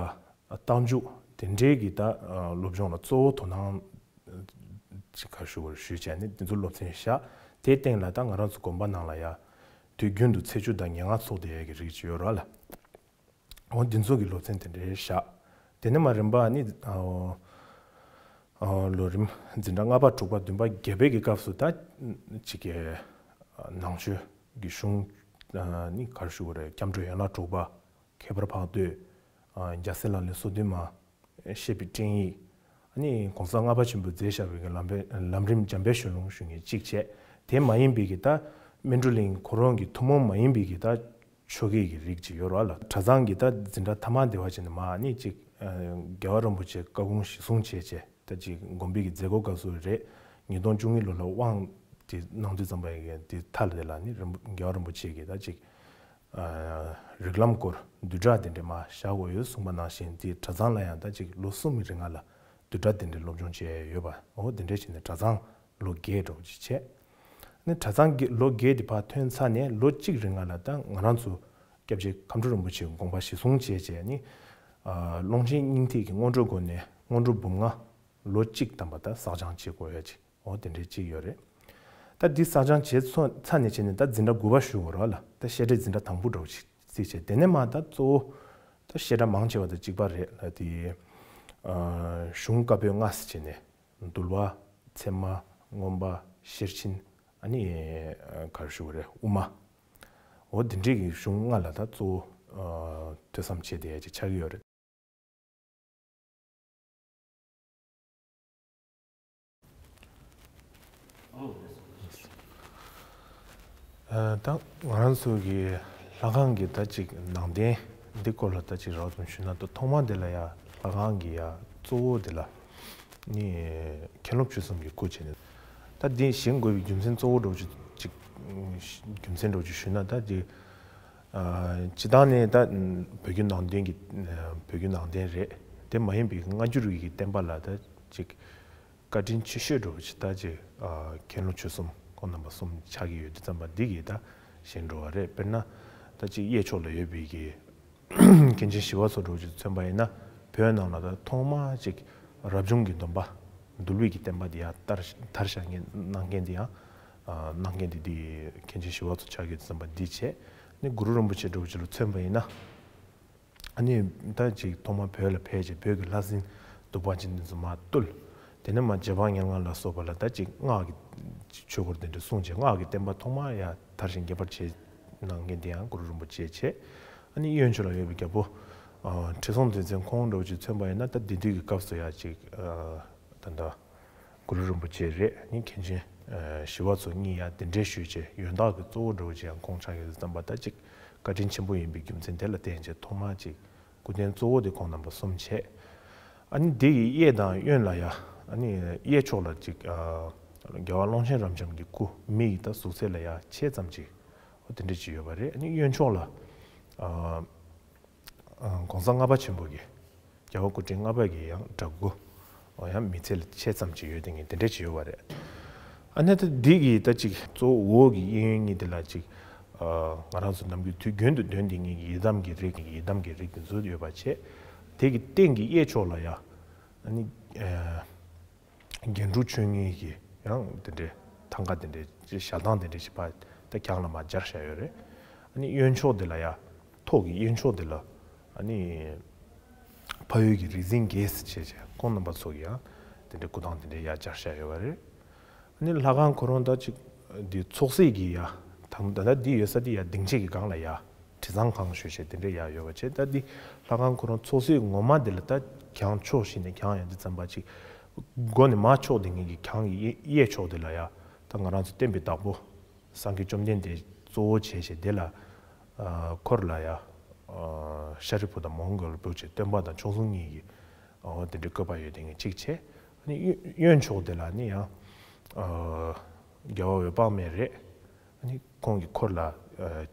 རྟགས་འཇུག་དེ་འདྲའི་གི་ད་སློབ་སྦྱོང་ལ་གཙོ་བོ་དོ་སྣང་ཅིག་ག་རེ་ཞུ་དགོས་རེད། ཞུས་བྱས་ནས་དེ་ཚོ་སློབ་ཚན་བཞག་དེའི་སྟེང་ལ་ད་ང་རང་ཚོ་དགོན་པ་ནང་ལ་ཡ་དུས་རྒྱུན་དུ་ཚེས་བཅུ་དང་ཉེར་ལྔ་ཚོགས་བསྡད་ཡ་གི་རིགས་ཅིག་ཡོད་རེད་ལ། འོ་འདི་ཚོ་གི་སློབ་ཚན་དེ་འདྲའི་བཞག་དེ་ནས་མར་རིམ་པ་ནི་ཨ་ཨ་ལོ་རིམ་འཛིན་གྲྭ་ལྔ་པ་དྲུག་པ་བདུན་པ་བརྒྱད་པའི་གི་སྐབས་སུ་ད་ཅིག་གི་ནང་ཆོས་ཀྱི་གཞུང་ནི་ག་རེ་ཞུ་དགོས་རེད། སྐྱབས་འགྲོ་ཡན་ལག་དྲུག་པ། ཁྱད་པར་འཕགས་བསྟོད། རྒྱལ་སྲས་ལག་ལེན་སོ་བདུན་མ། བཤད་པའི་སྤྲིངས་ཡིག་ཨ་ནི་གོང་ས་ལྔ་པ་ཆེན་པོས་མཛད་བཞག་པའི་གི་ལམ་པའི་ལམ་རིམ་འཇམ་དཔལ་གཞུང་ལུགས་ཞུ་མཁན་གཅིག་བྱས། དེ་མ་ཡིན་པའི་གི་ད་སྨིན་གྲོལ་གླིང་ཁོ་རང་གི་ཐུན་མོང་མ་ཡིན་པའི་གི་ད་ཆོ་གའི་གི་རིགས་ཅིག་ཡོད་རེད་ལ། གྲྭ་ཚང་གི་ད་འཛིན་གྲྭ་ཐ་མ་འདི་བ་བྱས་ནས་མ་ནི་ཅིག་རྒྱལ་བ་རིན་པོ་ཆེ་བཀའ་དགོངས་གཞི་བཟུང་བྱས་བྱས་ད་ཅིག་དགོན་པའི་གི་མཛད་སྒོ་སྐབས་སུ་རེད། ཉིས་སྟོང་བཅུ་གཉིས་ལོ་ལ་དབང་དེ་གནང་དུས་ཙམ་པ་ཡི་གི་དེ་མཐའ་ལ་དེ་ལ་ནི་རིན་པོ་རྒྱལ་བ་རིན་པོ་ཆེ་གི་ད་ཅིག་རིགས་ལམ་སྐོར་བསྡུས་གྲྭ་དེ་འདྲ་མ་བཞག་དགོས་ཡོད་གསུངས་པ་ནང་བཞིན་དེ་གྲྭ་ཚང་ལ་ཡང་ད་ཅིག་ལོ་གསུམ་གྱི་རིང་ལ་བསྡུས་གྲྭ་དེ་འདྲའི་སློབ་སྦྱོང་བྱས་ཡོད་པ། འོ་དེ་འདྲ་བྱས་ནས་གྲྭ་ཚང་ལོ་བརྒྱད་འགྲོ་ཅིག་བྱས། ནི་གྲྭ་ཚང་གི་ལོ་བརྒྱད་དེ་ཕར་ཐོན་ཚར་ནས་ལོ་གཅིག་རིང་ལ་ད་ང་རང་ཚོ་སྐྱབས་རྗེ་ཁམས་སྤྲུལ་རིན་པོ་ཆེའི་དགོངས་པ་གཞི་བཟུང་བྱས་བྱས་ནི་ཀློང་ཆེན་སྙིང་ཐིག་གི་སྔོན་འགྲོའི་སྒོ་ནས་སྔོན་འགྲོ་འབུམ་ལྔ་ལོ་གཅིག་ཐམ་པ་ད་བསགས་སྦྱང་བྱེད་དགོས་ཡ་ཅིག་འོ་དེ་འདྲའི་གཅིག་ཡོད་རེད། ད་འདི་བསགས་སྦྱང་བྱས་ཚོ་ཚར་ནས་བྱས་ནས་ད་འཛིན་གྲྭ་དགུ་པ་ཞུ་དགོས་རེད་ལ། ད་བཤད་གྲྭའི་འཛིན་གྲྭ་དང་པོ་འདྲ་བོ་ཞིག་རྩིས་བྱས། དེ་ནས་མ་ད་གཙོ་བོ་ད་བཤད་གྲྭ་མང་ཆེ་བ་ད་གཅིག་པ་རེད་ལ། དེ་གཞུང་བཀའ་པོད་ལྔ་ཟེར་བྱས་ནས་འདུལ་བ། ཚད་མ། མངོན་པ། ཤེར་ཕྱིན། ཨ་ནི་ག་རེ་ཞུ་དགོས་རེད། དབུ་མ། འོ་དེ་འདྲའི་གི་གཞུང་ལྔ་ལ་ད་གཙོ་བོ་ཐོས་བསམ་བྱས་བསྡད་ཡ་ཅིག་ཆགས་ཀྱི་ཡོད་རེད། ད་ང་རང་ཚོ་གི་ལྷ་ཁང་གི་ད་ཅིག་ནང་རྟེན་འདི་སྐོར་ལ་ད་ཅིག་རགས་ཙམ་ཞུས་ན། ད་ཐོག་མ་འདི་ལ་ཡ་ལྷ་ཁང་གི་ཡ་གཙོ་བོ་འདི་ལ་ནི་མཁན་སློབ་ཆོས་གསུམ་གྱི་སྐུ་བྱས་ནས། ད་འདི་བཞེངས་དགོས་པའི་རྒྱུ་མཚན་གཙོ་བོ་འདྲ་བོ་ཅིག་ཅིག་རྒྱུ་མཚན་འདྲ་བོ་ཅིག་ཞུས་ན། ད་འདི་སྤྱིར་བཏང་ནས་ད་བོད་བརྒྱུད་ནང་བསྟན་གྱི་བོད་བརྒྱུད་ནང་བསྟན་རེད། དེ་མ་ཡིན་པའི་སྔ་འགྱུར་གྱི་བསྟན་པ་ལ་ད་ཅིག་བཀའ་དྲིན་ཆེ་ཤོས་འདྲ་བོ་ཅིག་ད་ཅིག་མཁན་སློབ་ཆོས་གསུམ་ཁོང་རྣམ་པ་གསུམ་ཆགས་ཀྱི་ཡོད་དུས་ཙམ་པ་འདི་གིས་ད་བཞེངས་འགྲོ་བ་རེད། དཔེར་ན་ད་ཅིག་གཡས་ཕྱོགས་ལ་ཡོད་པའི་གི་མཁན་ཆེན་ཞི་བ་འཚོ་འདྲ་བོ་ཅིག་མཚོན་པ་ཡིན་ན། བོད་ནང་ལ་ད་ཐོག་མ་ཅིག་ རབ་བྱུང་གི་སྡོམ་པ། འདུལ་བའི་གི་བསྟན་པ་འདི་ཡང་དར་དར་ཤར་གནང་མཁན་འདི་ཡང་། གནང་མཁན་འདི་འདི་མཁན་ཆེན་ཞི་བ་འཚོ་ཆགས་ཀྱི་བསམ་པ་འདི་བྱས། ནི་གུ་རུ་རིན་པོ་ཆེ་འདྲ་བོ་ཅིག་ལ་མཚོན་པ་ཡིན་ན། ཨ་ནི་ད་ཅིག་ཐོག་མ་བོད་ལ་ཕེབས་བྱས་བོད་ཀྱི་ལྷ་སྲིན་གདུག་པ་ཅན་འདི་ཚོ་མར་བཏུལ། དེ་ནས་མར་རྗེ་འབངས་ཉེར་ལྔ་ལ་སོགས་པ་ལ་ད་ཅིག་སྔགས་ཀྱི་ཆོས་སྐོར་དེ་འདྲ་གསུངས་བྱས་སྔགས་ཀྱི་བསྟན་པ་ཐོག་མ་ཡར་དར་ཞིང་རྒྱས་པར་བྱས་གནང་མཁན་དེ་ཡང་གུ་རུ་རིན་པོ་ཆེ་བྱས། ཨ་ནི་གཡོན་ཕྱོགས་ལ་ཡོད་པའི་རྒྱལ་པོ་ཁྲི་སྲོང་ལྡེ་བཙན་ཁོང་འདྲ་བོ་ཅིག་མཚོན་པ་ཡིན་ན། ད་དེ་དུས་ཀྱི་སྐབས་སུ་ཡང་ཅིག་ད་ལྟ་གུ་རུ་རིན་པོ་ཆེ་རེད། ནི་མཁན་ཆེན་ཞི་བ་འཚོ་གཉིས་ཡང་གདན་འདྲེན་ཞུས་བྱས། ཡོན་བདག་གི་གཙོ་བོ་འདྲ་བོ་ཅིག་ཡང་ཁོང་ཆགས་ཡོད་བསམ་པ། ད་ཅིག་བཀའ་དྲིན་ཆེན་པོ་ཡིན་པའི་རྒྱུ་མཚན་དེ་ལ་བརྟེན་བྱས་ཐོག་མར་ཅིག་སྐུ་རྟེན་གཙོ་བོ་དེ་ཁོང་རྣམ་པ་གསུམ་བྱས། ཨ་ནི་དེ་ཡི་གཡས་དང་གཡོན་ལ་ཡ། ཨ་ནི་གཡས་ཕྱོགས་ལ་ཅིག་རྒྱལ་བ་ཀློང་ཆེན་རབ་འབྱམས་ཀྱི་སྐུ་མི་ཡི་ད་གཟུགས་ཚད་ལ་ཡ་ཕྱེད་ཙམ་ཅིག་འོ་དེ་འདྲ་ཅིག་ཡོད་པ་རེད། ཨ་ནི་གཡོན་ཕྱོགས་ལ་གོང་ས་ལྔ་པ་ཆེན་པོ་གི་རྒྱལ་བ་སྐུ་ཕྲེང་ལྔ་པ་གི་ཡང་འདྲ་སྐུ། ཡང་མི་ཚད་ལ་ཕྱེད་ཙམ་ཅིག་ཡོད་དེ་ངས་དེ་འདྲ་ཅིག་ཡོད་པ་རེད། ཨ་ནི་ད་འདི་གི་ད་ཅིག་གཙོ་བོ་འོག་གི་གཡས་གཡོན་གཉིས་དེ་ལ་ཅིག་ང་རང་ཚོ་ནམ་རྒྱུན་དུས་རྒྱུན་དུ་འདོན་དེ་ངེས་ཀྱི་ཡི་དམ་གྱི་རིགས། ཡི་དམ་གྱི་རིགས་དེ་ཚོ་ཡོད་པ་བྱས། དེ་གི་སྟེང་གི་གཡས་ཕྱོགས་ལ་ཡ། ཨ་ནི། རྒྱན་དྲུག་མཆོད་ངེས་ཀྱི་ཡང་དེ་འདྲའི་ཐང་ག་དེ་འདྲའི་ཞལ་ཐང་དེ་འདྲའི་ཞིག་ཕར་ད་གྱང་ལ་མར་སྦྱར་བཞག་ཡོད་རེད། ཨ་ནི་གཡོན་ཕྱོགས་དེ་ལ་ཡ། ཐོག་གི་གཡོན་ཕྱོགས་དེ་ལ། ཨ་ནི། ཕ་ཡུལ་གྱི་རིག་འཛིན་རྒྱལ་སྲས་བྱས་བྱས་ཁོང་རྣམ་པ་ཚོ་གི་ཡང་དེ་འདྲའི་སྐུ་ཐང་དེ་འདྲའི་ཡར་སྦྱར་བཞག་ཡོད་པ་རེད། ཨ་ནི་ལྷ་ཁང་ཁོ་རང་ད་ཅིག་འདི་ཚོགས་གསེག་གི་ཡ། ད་ད་ལྟ་འདི་ཡོད་ས་འདི་ཡ་སྡིངས་ཆའི་གི་སྒང་ལ་ཡ། དྲི་བཟང་ཁང་ཞུ་བྱས་དེ་འདྲ་ཡ་ཡོད་པ་བྱས། ད་འདི་ལྷ་ཁང་ཁོ་རང་ཚོགས་གསེག་ངོ་མ་འདི་ལ་ད་གྱང་ཕྱོགས་བཞི་ནས་གྱང་ཡ་འདི་ཙམ་པ་ཅིག་སྒོ་ནས་མར་ཕྱོགས་དེ་ངེས་ཀྱི་གྱང་གི་གཡས་གཡས་ཕྱོགས་དེ་ལ་ཡ། ད་ང་རང་ཚོ་བསྟན་པའི་བདག་པོ་སངས་རྒྱས་བཅོམ་ལྡན་འདས་གཙོ་བོ་བྱས་བྱས་དེ་ལ། འཁོར་ལ་ཡ། ཤཱ་རིའི་བུ་དང་མོའུ་འགལ་བུ་བྱས་སྟོན་པ་དང་མཆོག་ཟུང་གཉིས་ཀྱི། འོ་དེ་འདྲའི་བཀོད་པ་ཡོད་དེ་ངེས་གཅིག་བྱས། ཨ་ནི་གཡོན་ཕྱོགས་དེ་ལ་ནི་ཡང་། རྒྱལ་བ་འོད་དཔག་མེད་རེད། ཨ་ནི་ཁོང་གི་འཁོར་ལ་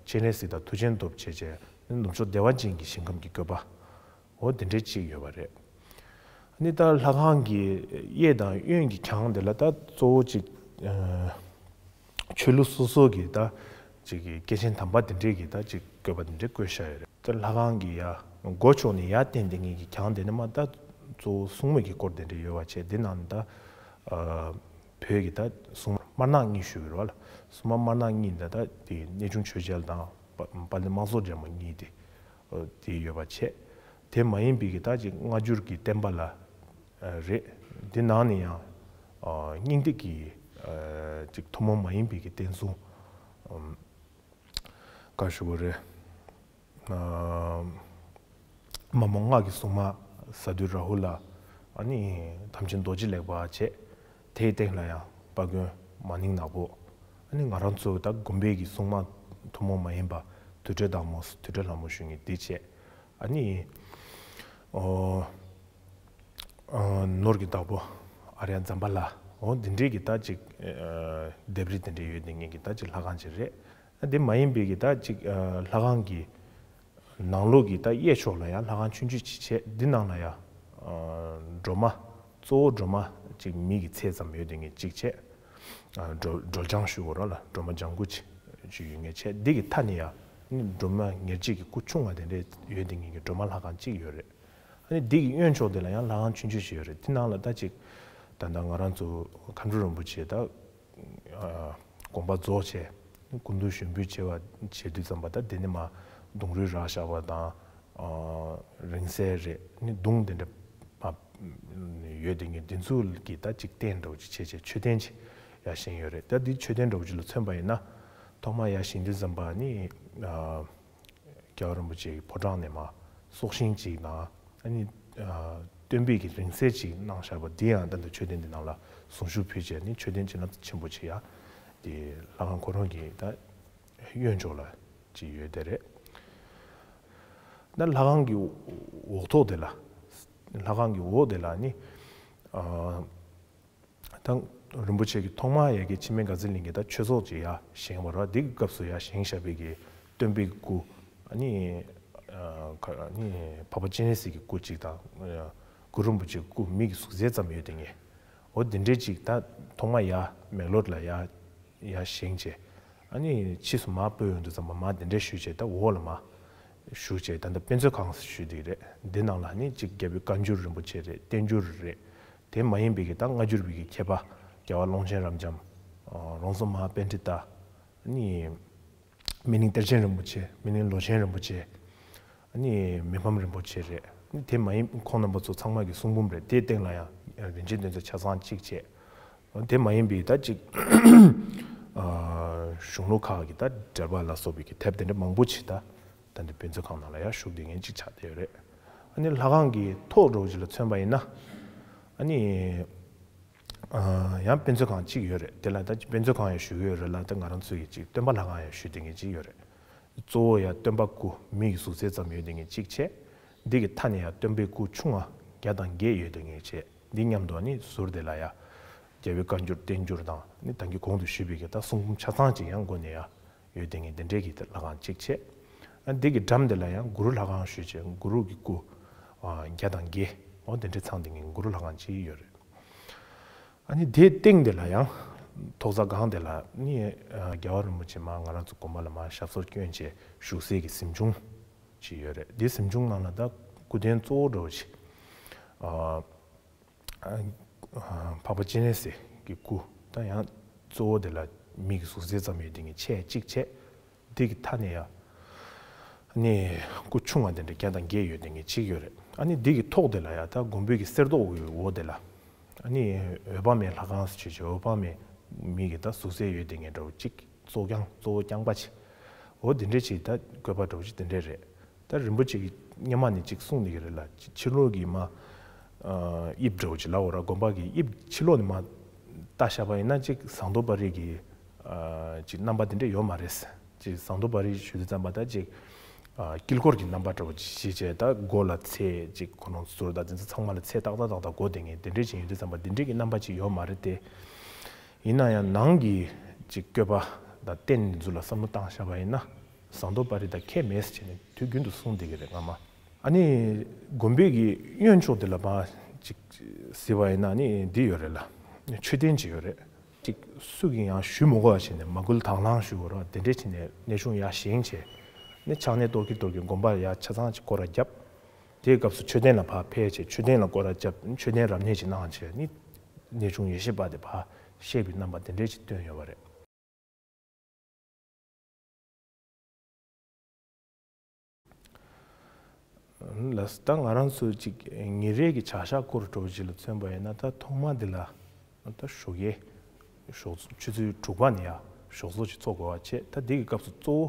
སྤྱན་རས་གཟིགས་དང་མཐུ་ཆེན་སྟོབས་བྱས་བྱས་ནི་ནུབ་ཕྱོགས་བདེ་བ་ཅན་གྱི་ཞིང་ཁམས་ཀྱི་བཀོད་པ། འོ་དེ་འདྲའི་གཅིག་ཡོད་པ་རེད། ཨ་ནི་ད་ལྷ་ཁང་གི་གཡས་དང་གཡོན་གྱི་གྱང་དེ་ལ་ད་གཙོ་བོ་གཅིག་ཆོས་ལུགས་སོ་སོ་གི་ད་གཅིག་གི་སྐྱེས་ཆེན་དམ་པ་དེ་འདྲས་ཀྱི་ད་གཅིག་བཀོད་པ་དེ་འདྲས་བཀོད་བཞག་ཡོད་རེད། ད་ལྷ་ཁང་གི་ཡ་སྒོ་ཕྱོགས་ནས་ཡར་བསྟན་དེ་ངེས་ཀྱི་གྱང་དེ་ནི་མ་ད་གཙོ་བོ་སྲུང་མའི་གི་སྐོར་དེ་འདྲས་ཡོད་པ་བྱས། དེ་ནང་ནས་ད་བོད་ཀྱི་ད་སྲུང་མ་དམར་ནག་གཉིས་ཞུ་གི་རེད་བ་ལ། སྲུང་མ་དམར་ནག་གཉིས་ད་ད་དེ་གནས་ཆུང་ཆོས་རྒྱལ་དང་དཔལ་ལྡན་དམག་ཟོར་རྒྱལ་མོ་གཉིས་དེ་དེ་ཡོད་པ་བྱས། དེ་མ་ཡིན་པའི་གི་ད་ཅིག་སྔ་འགྱུར་གྱི་བསྟན་པ་ལ་རེད། དེ་ནང་ནས་ཡང་སྙིང་ཐིག་གི་ཅིག་ཐུན་མོང་མ་ཡིན་པའི་གི་བསྟན་སྲུང་། བཀའ་ཞུ་བ་རེད། མ་མོ་སྔགས་ཀྱི་སྲུང་མ་ས་འདུལ་རཱ་ཧུ་ལ། ཨ་ནི་དམ་ཅན་རྡོ་རྗེ་ལེགས་པ་བྱས། དེའི་སྟེང་ལ་ཡང་དཔལ་མགོན་མ་ནིང་ནག་པོ། ཨ་ནི་ང་རང་ཚོ་ད་དགོན་པའི་གི་སྲུང་མ་ཐུན་མོང་མ་ཡིན་པ་དུར་ཁྲོད་བདག་མོ་དུར་ཁྲོད་ལྷ་མོ་ཞུ་མཁན་འདི་བྱས། ཨ་ནི་ཨོ། ནོར་གྱི་བདག་པོ་ཨརྱ་ཛམ་བྷ་ལ། འོ་འདི་འདྲའི་གི་ད་ཅིག་ལྡེབས་རིས་དེ་འདྲའི་ཡོད་དེ་ངེས་ཀྱི་ད་ཅིག་ལྷ་ཁང་ཅིག་རེད། དེ་མ་ཡིན་པའི་གི་ད་ཅིག་ལྷ་ཁང་གི་ནང་ལོགས་ཀྱི་ད་གཡས་ཕྱོགས་ལ་ཡང་ལྷ་ཁང་ཆུང་ཆུང་ཅིག་བྱས། འདི་ནང་ལ་ཡང་སྒྲོལ་མ། གཙོ་བོ་སྒྲོལ་མ་ཅིག་མི་གི་ཚད་ཙམ་ཡོད་དེ་ངེས་གཅིག་བྱས། སྒྲོལ་སྒྲོལ་ལྗང་ཞུ་དགོས་ར་ལ། སྒྲོལ་མ་ལྗང་གུ་ཅིག་ཅིག་ཡོད་ངེས་བྱས། འདི་གི་མཐའ་ནས་ཡང་སྒྲོལ་མ་ཉེར་གཅིག་གི་སྐུ་ཆུང་བ་དེ་འདྲས་ཡོད་དེ་ངེས་ཀྱི་སྒྲོལ་མ་ལྷ་ཁང་གཅིག་ཡོད་རེད། ཨ་ནི་འདི་གི་གཡོན་ཕྱོགས་དེ་ལ་ཡང་ལྷ་ཁང་ཆུང་ཆུང་ཞིག་ཡོད་རེད། དེ་ནང་ལ་ད་ཅིག་ད་ལྟ་ང་རང་ཚོ་མཁའ་འགྲོ་རིན་པོ་ཆེ་ད་དགོངས་པ་རྫོགས་བྱས་སྐུ་མདུན་ཞུགས་འབུལ་བྱེད་པ་བྱེད་དུས་ཙམ་པ་ད་དེ་ནི་མ་གདུང་རུས་རག་བཞག་པ་དང་། རིང་བསྲེལ་རེད། ནི་གདུང་དེ་འདྲ་ཡོད་དེ་ངེས་འདི་ཚོ་གི་ད་ཅིག་རྟེན་འདྲ་བོ་ཅིག་བྱས་བྱས་མཆོད་རྟེན་ཅིག་ཡར་བཞེངས་ཡོད་རེད། ད་འདི་མཆོད་རྟེན་འདྲ་བོ་ཅིག་ལ་མཚོན་པ་ཡིན་ན། ཐོག་མར་ཡར་བཞེངས་དུས་ཙམ་པ་ནི། རྒྱལ་བ་རིན་པོ་ཆེ་གི་ཕོ་བྲང་ནས་མར་སྲོག་ཤིང་ཅིག་དང་ཨ་ནི། སྟོན་པའི་གི་རིང་བསྲེལ་ཅིག་གནང་བཞག་པ་འདི་ཡང་ད་ལྟ་མཆོད་རྟེན་འདི་ནང་ལ་གཟུངས་གཞུག་ཕུལ་བྱས་ནི་མཆོད་རྟེན་བྱིན་རླབས་ཆེན་པོ་ཅིག་ཡང་དེ་ལྷ་ཁང་ཁོ་རང་གི་ད་གཡོན་ཕྱོགས་ལ་ཅིག་ཡོད་དེ་རེད། ད་ལྷ་ཁང་གི་འོག་ཐོག་དེ་ལ། ལྷ་ཁང་གི་འོག་དེ་ལ་ནི། ད་རིན་པོ་ཆེ་གིས་ཐོག་མར་ཡ་གི་འཆི་མེད་དགའ་ཚལ་གླིང་གི་ད་ཆོས་ཚོགས་ཅིག་ཡར་བཞེངས་པ་རེད། འདི་གི་སྐབས་སུ་ཡར་བཞེངས་བཞག་པའི་གི་སྟོན་པའི་གི་སྐུ། ཨ་ནི། ཨ་ནི་འཕགས་པ་སྤྱན་རས་གཟིགས་ཀྱི་སྐུ་གཅིག་དང་། གུ་རུ་རིན་པོ་ཆེའི་སྐུ་མི་གི་གཟུགས་ཚད་ཙམ་ཡོད་དེ་ངེས། འོ་དེ་འདྲས་ཅིག་ད་ཐོག་མ་ཡར་མེག་ལོར་ལ་ཡར་ཡར་བཞེངས་བྱས། ཨ་ནི་ཕྱིས་སུ་མར་སྤོས་ཡོང་དུས་ཙམ་པ་མར་དེ་འདྲས་ཞུས་བྱས་ད་འོག་ལ་མར་ཞུ་བྱས་ད་ལྟ་དཔེ་མཛོད་ཁང་ཞུས་དེ་རེད། འདི་ནང་ལ་ནི་ཅིག་རྒྱལ་པོའི་བཀའ་འགྱུར་རིན་པོ་ཆེ་རེད། བསྟན་འགྱུར་རེད། དེ་མ་ཡིན་པའི་གི་ད་སྔ་འགྱུར་བའི་གི་མཁས་པ་རྒྱལ་བ་ཀློང་ཆེན་རབ་འབྱམས། རོང་ཟོམ་མ་ཧཱ་པཎྜི་ཏ། ཨ་ནི་སྨིན་གླིང་གཏེར་ཆེན་རིན་པོ་ཆེ། སྨིན་གླིང་ལོ་ཆེན་རིན་པོ་ཆེ། ཨ་ནི་མི་ཕམ་རིན་པོ་ཆེ་རེད། ཨ་ནི་དེ་མ་ཡིན་ཁོང་རྣམ་པ་ཚོ་ཚང་མ་གི་གསུང་འབུམ་རེད། དེའི་སྟེང་ལ་ཡང་རིན་ཆེན་གཏེར་མཛོད་ཆ་ཚང་གཅིག་བྱས། དེ་མ་ཡིན་པའི་ད་ཅིག་གཞུང་ལུགས་ཁག་གི་ད་འགྲེལ་པ་ལ་སོགས་པའི་གི་དེབ་དེ་འདྲ་མང་པོ་ཅིག་ད་ད་འདི་དཔེ་མཛོད་ཁང་ནང་ལ་ཡང་བཞུགས་བསྡད་མཁན་ཅིག་ཆགས་བསྡད་ཡོད་རེད། ཨ་ནི་ལྷ་ཁང་གི་ཐོག་འདྲ་བོ་ཅིག་ལ་མཚོན་པ་ཡིན་ན། ཨ་ནི་ཡང་དཔེ་མཛོད་ཁང་གཅིག་ཡོད་རེད། དེ་ལ་ད་དཔེ་མཛོད་ཁང་ཡང་ཞུ་གི་ཡོད་རེད་ལ། ད་ང་རང་ཚོའི་གི་ཅིག་སྟོན་པ་ལྷ་ཁང་ཡང་ཞུ་བསྡད་མཁན་ཅིག་ཡོད་རེད། གཙོ་བོ་ཡང་སྟོན་པ་སྐུ་མི་ཡི་གཟུགས་ཚད་ཙམ་ཡོད་བསྡད་མཁན་གཅིག་བྱས། འདི་གི་མཐའ་ནས་ཡང་སྟོན་པའི་སྐུ་ཆུང་བ་བརྒྱ་དང་བརྒྱད་ཡོད་བསྡད་མཁན་བྱས། འདི་མཉམ་དུ་ནི་ཟུར་དེ་ལ་ཡང་རྒྱལ་བའི་བཀའ་འགྱུར་བསྟན་འགྱུར་དང་ནི་ད་གིན་གོང་དུ་ཞུས་པའི་གི་ད་གསུང་འབུམ་ཆ་ཚང་ཅིག་ཡང་སྒོ་ནས་ཡང་ཡོད་བསྡད་མཁན་དེ་འདྲའི་གི་ལྷ་ཁང་གཅིག་བྱས། ཨ་འདི་གི་འགྲམ་དེ་ལ་ཡང་གུ་རུ་ལྷ་ཁང་ཞུས་བྱས། གུ་རུ་གི་སྐུ་བརྒྱ་དང་བརྒྱད། འོ་དེ་འདྲའི་ཚང་བསྡད་མཁན་གུ་རུ་ལྷ་ཁང་གཅིག་ཡོད་རེད། ཨ་ནི་དེའི་སྟེང་དེ་ལ་ཡང་ཐོག་ས་སྒང་དེ་ལ་ནི་རྒྱལ་བ་རིན་པོ་ཆེ་མར་ང་རང་ཚོ་དགོན་པ་ལ་མར་ཞབས་སོར་བསྐྱོན་བྱས་བཞུགས་སའི་གི་གཟིམ་ཆུང་ཅིག་ཡོད་རེད། དེ་གཟིམ་ཆུང་ནང་ལ་ད་སྐུ་རྟེན་གཙོ་བོ་འདྲ་བོ་ཅིག་འཕགས་པ་སྤྱན་རས་གཟིགས་ཀྱི་སྐུ། ད་ཡང་གཙོ་བོ་དེ་ལ་མི་གི་གཟུགས་ཚད་ཙམ་ཡོད་བསྡད་མཁན་ཆེ་གཅིག་བྱས། འདི་གི་མཐའ་ནས་ཡ། ནི་སྐུ་ཆུང་བ་དེ་འདྲ་བརྒྱ་དང་བརྒྱད་ཡོད་བསྡད་མཁན་གཅིག་ཡོད་རེད། ཨ་ནི་འདི་གི་ཐོག་དེ་ལ་ཡ་ད་དགོན་པའི་གི་གསེར་ཏོག་གི་འོག་དེ་ལ། ཨ་ནི་འོད་དཔག་མེད་ལྷ་ཁང་ཟེར་བྱས་བྱས། འོད་དཔག་མེད་མི་གི་ད་གཟུགས་ཚད་ཡོད་བསྡད་མཁན་འདྲ་བོ་གཅིག་གཙོ་རྐྱང་གཙོ་བོ་རྐྱང་པ་ཅིག་འོ་དེ་འདྲ་ཅིག་ད་བཀོད་པ་འདྲ་བོ་ཅིག་དེ་འདྲ་རེད། ད་རིན་པོ་ཆེ་གིས་སྔོན་མ་ནས་ཅིག་གསུངས་བསྡད་ཀྱི་རེད་ལ། ཕྱི་ལོགས་ཀྱི་མར་དབྱིབས་འདྲ་བོ་ཅིག་ལབ་དགོས་རེད། དགོན་པ་གི་དབྱིབས་ཕྱི་ལོགས་ནས་མར་ལྟ་བཞག་པ་ཡིན་ན་ཅིག་ཟངས་མདོག་དཔལ་རི་གི་ཅིག་རྣམ་པ་དེ་འདྲ་ཡོད་མ་རེད། ཅིག་ཟངས་མདོག་དཔལ་རི་ཞུ་དུས་ཙམ་པ་ད་ཅིག་དཀྱིལ་འཁོར་གྱི་རྣམ་པ་འདྲ་བོ་ཅིག་བྱས་བྱས། ད་སྒོ་ལ་ཚད་ཅིག་ཁོ་རང་ཟུར་དང་དེ་ཚོ་ཚང་མ་ལ་ཚད་ཏག་ཏག་ཏག་ཏག་གོ་བསྡད་མཁན་དེ་འདྲ་ཅིག་ཡིན་དུས་ཙམ་པ་དེ་འདྲ་གི་རྣམ་པ་ཅིག་ཡོད་མ་རེད་དེ། ཡིན་ན་ཡང་ནང་གི་ཅིག་བཀོད་པ་དང་རྟེན་འདི་ཚོ་ལ་བསམ་བློ་བཏང་བཞག་པ་ཡིན་ན། ཟངས་མདོག་དཔལ་རི་དང་ཁྱད་མེད་ཟེར་བྱས་ནས་དུས་རྒྱུན་དུ་གསུངས་བསྡད་ཀྱི་རེད་སྔ་མ། ཨ་ནི་དགོན་པའི་གི་གཡོན་ཕྱོགས་དེ་ལ་མར་ཅིག་གཟིགས་པ་ཡིན་ན་ནི་འདི་ཡོད་རེད་ལ། མཆོད་རྟེན་ཅིག་ཡོད་རེད། ཅིག་སུ་གིས་ཡང་ཞུ་མི་དགོས་པ་བྱས་ནས་མ་སྐུལ་དང་བླངས་ཞུ་དགོས་རེད། དེ་འདྲས་བྱས་ནས་གནས་ཆུང་ཡར་བཞེངས་བྱས། ནི་ཕྱག་ནས་གཏོར་གྱིན་གཏོར་གྱིན་དགོན་པ་ཡར་ཆ་ཚང་ཅིག་སྐོར་ར་བརྒྱབ། དེའི་སྐབས་སུ་མཆོད་རྟེན་ལ་ཕར་ཕེབས་བྱས་མཆོད་རྟེན་ལ་སྐོར་ར་བརྒྱབ། མཆོད་རྟེན་རབ་གནས་ཅིག་གནང་བྱས་ནི་གནས་ཆུང་ཡེ་ཤེས་པ་དེ་ཕར་གཤེགས་པའི་རྣམ་པ་དེ་འདྲས་ཅིག་སྟོན་ཡོད་པ་རེད། ལགས་སོ། ད་ང་རང་ཚོ་ཅིག་ཉིན་རེའི་གི་བྱ་གཞག་སྐོར་འདྲ་བོ་ཅིག་ལ་མཚོན་པ་ཡིན་ན། ད་ཐོག་མ་འདི་ལ་ད་ཞོགས་ཀས་ཞོགས་ཆུ་ཚོད་དྲུག་པ་ནས་ཡ་ཞོགས་ཚོགས་ཅིག་འཚོགས་དགོས་པ་བྱས། ད་འདི་གི་སྐབས་སུ་གཙོ་བོ་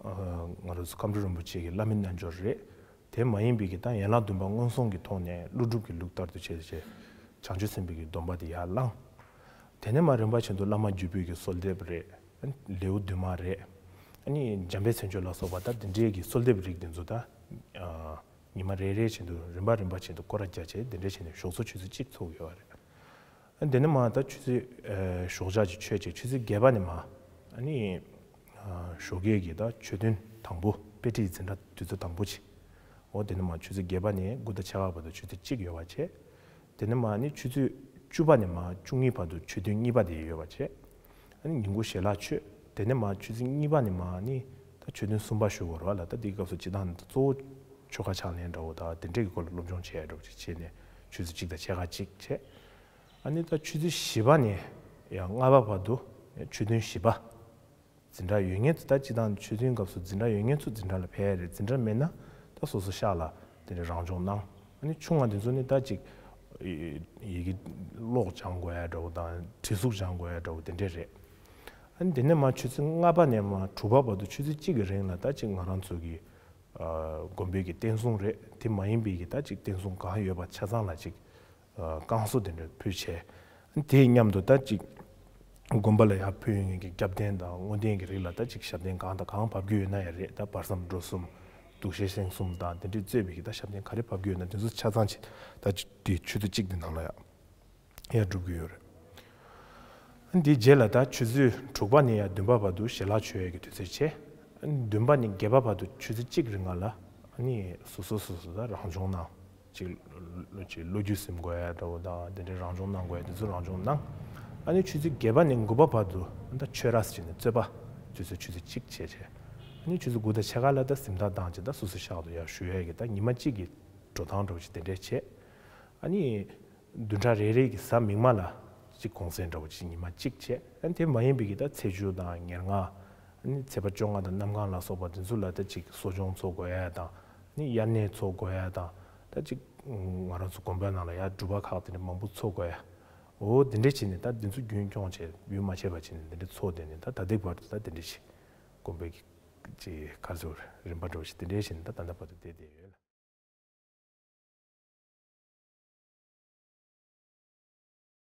ང་རང་ཚོ་ཁམས་སྤྲུལ་རིན་པོ་ཆེ་གི་བླ་མའི་རྣལ་འབྱོར་རེད། དེ་མ་ཡིན་པའི་གི་ད་ཡན་ལག་བདུན་པ་མངོན་སུམ་གྱི་ཐོག་ནས་ཀླུ་སྒྲུབ་ཀྱི་ལུགས་ལྟར་དུ་བྱས་བྱས་བྱང་ཆུབ་སེམས་དཔའི་གི་སྡོམ་པ་དེ་ཡར་བླངས། དེ་ནས་མར་རིམ་པ་བཞིན་དུ་བླ་མ་བརྒྱུད་པའི་གི་གསོལ་འདེབས་རེད། ལེའུ་བདུན་མ་རེད། ཨ་ནི་འཇམ་དཔལ་མཚན་བརྗོད་ལ་སོགས་པ་ད་དེ་འདྲའི་གི་གསོལ་འདེབས་རིགས་དེ་ཚོ་ད་ཉི་མ་རེ་རེ་བཞིན་དུ་རིམ་པ་རིམ་པ་བཞིན་དུ་སྐོར་ར་རྒྱག་བྱས། དེ་འདྲ་བྱས་ནས་ཞོགས་ཚོགས་ཆུ་ཚོད་གཅིག་འཚོགས་ཡོད་པ་རེད། ཨ་དེ་ནས་མར་ད་ཆུ་ཚོད་ཨ་ཞོགས་ཇ་ཅིག་མཆོད་བྱས་ཆུ་ཚོད་བརྒྱད་པ་ནས་མར་ཨ་ནི་ཨ་ཞོགས་ཀས་ཀྱི་ད་ཆོས་ཐུན་དང་པོ་དཔེ་ཁྲིད་འཛིན་གྲྭ་དུས་ཚོད་དང་པོ་ཅིག་འོ་དེ་ནས་མར་ཆུ་ཚོད་བརྒྱད་པ་ནས་དགུ་དང་ཕྱེད་ཀ་བར་དུ་ཆུ་ཚོད་གཅིག་ཡོད་པ་བྱས། དེ་ནས་མར་ནི་ཆུ་ཚོད་བཅུ་པ་ནས་མར་བཅུ་གཉིས་བར་དུ་ཆོས་ཐུན་གཉིས་པ་དེ་ཡོད་པ་བྱས། ཨ་ནི་ཉིན་གུང་ཞལ་ལག་མཆོད། དེ་ནས་མར་ཆུ་ཚོད་གཉིས་པ་ནས་མར་ནི་ད་ཆོས་ཐུན་གསུམ་པ་ཞུ་དགོས་རེད་པ་ལ། ད་དེའི་སྐབས་སུ་སྤྱིར་བཏང་གཙོ་བོ་ཆོ་ག་ཕྱག་ལེན་འདྲ་བོ་དང་དེ་འདྲས་ཀྱི་སྐོར་ལ་སློབ་སྦྱོང་བྱས་འདྲ་བོ་ཅིག་བྱས་ནས་ཆུ་ཚོད་གཅིག་དང་ཕྱེད་ཀ་གཅིག་བྱས། ཨ་ནི་ད་ཆུ་ཚོད་བཞི་པ་ནས་ཡང་ལྔ་པ་བར་དུ་ཆོས་ཐུན་བཞི་པ། འཛིན་གྲྭ་ཡོད་མཁན་ཚོ་ད་སྤྱིར་བཏང་ཆོས་ཐུན་སྐབས་སུ་འཛིན་གྲྭ་ཡོད་མཁན་ཚོ་འཛིན་གྲྭ་ལ་ཕེབས་ཡ་རེད། འཛིན་གྲྭ་མེད་ན་ད་སོ་སོ་ཤག་ལ་དེ་འདྲ་རང་སྦྱོང་གནང་། ཨ་ནི་ཆུང་བ་དེ་ཚོ་ནི་ད་ཅིག་ཡི་གེ་ཀློག་སྦྱང་དགོས་ཡ་འདྲ་བོ་དང་བྲིས་གཟུགས་སྦྱང་དགོས་ཡ་འདྲ་བོ་དེ་འདྲས་རེད། ཨ་ནི་དེ་ནས་མར་ཆུ་ཚོད་ལྔ་པ་ནས་མར་དྲུག་པ་བར་དུ་ཆུ་ཚོད་གཅིག་གི་རིང་ལ་ད་ཅིག་ང་རང་ཚོ་གི་དགོན་པའི་གི་བསྟན་སྲུང་རེད། དེ་མ་ཡིན་པའི་གི་ད་ཅིག་བསྟན་སྲུང་གང་ཡོད་པ་ཆ་ཚང་ལ་ཅིག་བསྐང་གསོ་དེ་འདྲ་ཕུལ་བྱས། དེའི་མཉམ་དུ་ད་ཅིག་དགོན་པ་ལ་ཡར་ཕུལ་ཡོང་མཁན་གྱི་སྐྱབས་རྟེན་དང་བསྔོ་རྟེན་གྱི་རིགས་ལ་ད་ཅིག་ཞབས་བརྟན་གང་དང་གང་བབས་རྒྱུ་ཡོད་ན་ཡང་རེད། ད་བར་གསུམ་འགྲོ་གསུམ་གདུགས་ཤེར་སེང་གསུམ་དང་དེ་འདྲས་གཙོས་པའི་གི་ད་ཞབས་བརྟན་ག་རེ་བབས་རྒྱུ་ཡོད་ན་དེ་ཚོ་ཆ་ཚང་ཅིག་ད་ཅིག་དེ་ཆུ་ཚོད་གཅིག་དེ་ནང་ལ་ཡར་ཡར་སྒྲུབ་ཀྱི་ཡོད་རེད། འདིའི་རྗེས་ལ་ད་ཆུ་ཚོད་དྲུག་པ་ནས་ཡར་བདུན་པ་བར་དུ་ཞལ་ལག་མཆོད་ཡས་ཀྱི་དུས་ཚོད་བྱས། བདུན་པ་ནས་བརྒྱད་པ་བར་དུ་ཆུ་ཚོད་གཅིག་རིང་ལ་ཨ་ནི་སོ་སོ་སོ་སོ་ད་རང་སྦྱོང་གནང་། ཅིག་ཅིག་ལོ་རྒྱུས་ཟིན་དགོས་ཡ་འདྲ་བོ་དང་དེ་འདྲའི་རང་སྦྱོང་གནང་དགོས་ཡ་དེ་ཚོ་རང་སྦྱོང་གནང་། ཨ་ནི་ཆུ་ཚོད་བརྒྱད་པ་ནས་དགུ་པ་བར་དུ་ད་ཆོས་ར་ཟེར་ནས་རྩོད་པ་དུས་ཚོད་ཆུ་ཚོད་གཅིག་བྱས་བྱས། ཨ་ནི་ཆུ་ཚོད་དགུ་དང་ཕྱེད་ཀ་ལ་ད་གཟིམ་ཐག་བཏང་བྱས་ད་སོ་སོ་ཤག་ཏུ་ཡར་བཞུགས་ཡ་གི་ད་ཉི་མ་གཅིག་གི་འགྲོ་སྟངས་འདྲ་བོ་ཞིག་དེ་འདྲས་བྱས། ཨ་ནི་ བདུན་ཕྲག་རེ་རེ་གི་གཟའ་མིག་དམར་ལ་གཅིག་གུང་སེང་འདྲ་བོ་གཅིག་ཉི་མ་གཅིག་བྱས། ཨ་ནི་དེ་མ་ཡིན་པའི་གི་ད་ཚེས་བཅུ་དང་ཉེར་ལྔ། ཨ་ནི་ཚེས་པ་བཅོ་ལྔ་དང་གནམ་གང་ལ་སོགས་པ་དེ་ཚོ་ལ་ད་གཅིག་གསོ་སྦྱོང་འཚོགས་དགོས་ཡ་དང་། ཨ་ནི་དབྱར་གནས་འཚོགས་དགོས་ཡ་དང་། ད་གཅིག་ང་རང་ཚོ་དགོན་པའི་ནང་ལ་ཡ་སྒྲུབ་པ་ཁག་དེ་འདྲ་མང་པོ་འཚོགས་དགོས་ཡ། འོ་དེ་འདྲ་བྱས་ནས་ད་དེ་ཚོ་རྒྱུན་སྐྱོང་བྱས། རྒྱུན་མ་ཆད་པ་བྱས་ནས་དེ་འདྲ་འཚོགས་བསྡད་ནས། ད་ད་ལྟའི་བར་དུ་ད་དེ་འདྲ་ཞིག་དགོན་པའི་གི་ཅིག་ག་ཚོད་རིམ་པ་འདྲ་བོ་ཞིག་དེ་འདྲ་བྱས་ནས་ད་ད་ལྟ་བར་དུ་བསྡད་བསྡད་ཡོད།